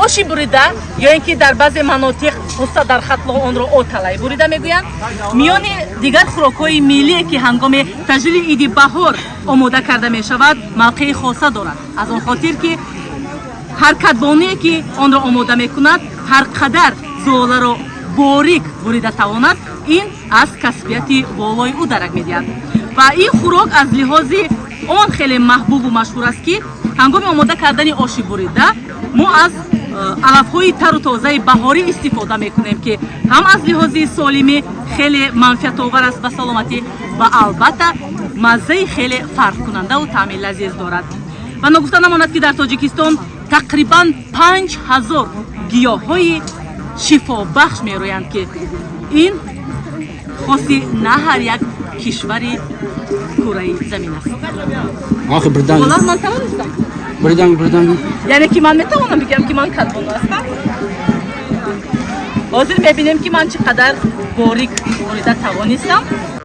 Оши бурида ё ин ки дар баъзе манотиқ, хусусан дар Хатлон, онро оталай бурида мегӯянд, миёни дигар хӯрокҳои миллие, ки ҳангоми таҷлили иди баҳор омода карда мешавад, мавқеи хоса дорад, аз он хотир ки ҳар кадбонуе, ки онро омода мекунад, ҳар қадар зуоларо борик бурида тавонад, ин аз касбияти болои ӯ дарак медиҳад. Ва ин хӯрок аз лиҳози он хеле маҳбубу машҳур аст, ки ҳангоми омода кардани оши бурида мо аз алафҳои тару тозаи баҳорӣ истифода мекунем, ки ҳам аз лиҳози солимӣ хеле манфиатовар аст ба саломатӣ ва албатта маззаи хеле фарқкунандаву таъми лазиз дорад. Ва ногуфта намонад, ки дар Тоҷикистон тақрибан 5000 гиёҳҳои шифобахш мерӯянд, ки ин хоси на ҳар як кишвари кураи замин аст. Охи бриданг. Валлоҳ, ман тавонистам. Бриданг, бриданг. Яъне ки ман метавонам бигӯям, ки ман кадбону ҳастам. Ҳозир мебинем, ки ман чӣ қадар борик бурида тавонистам.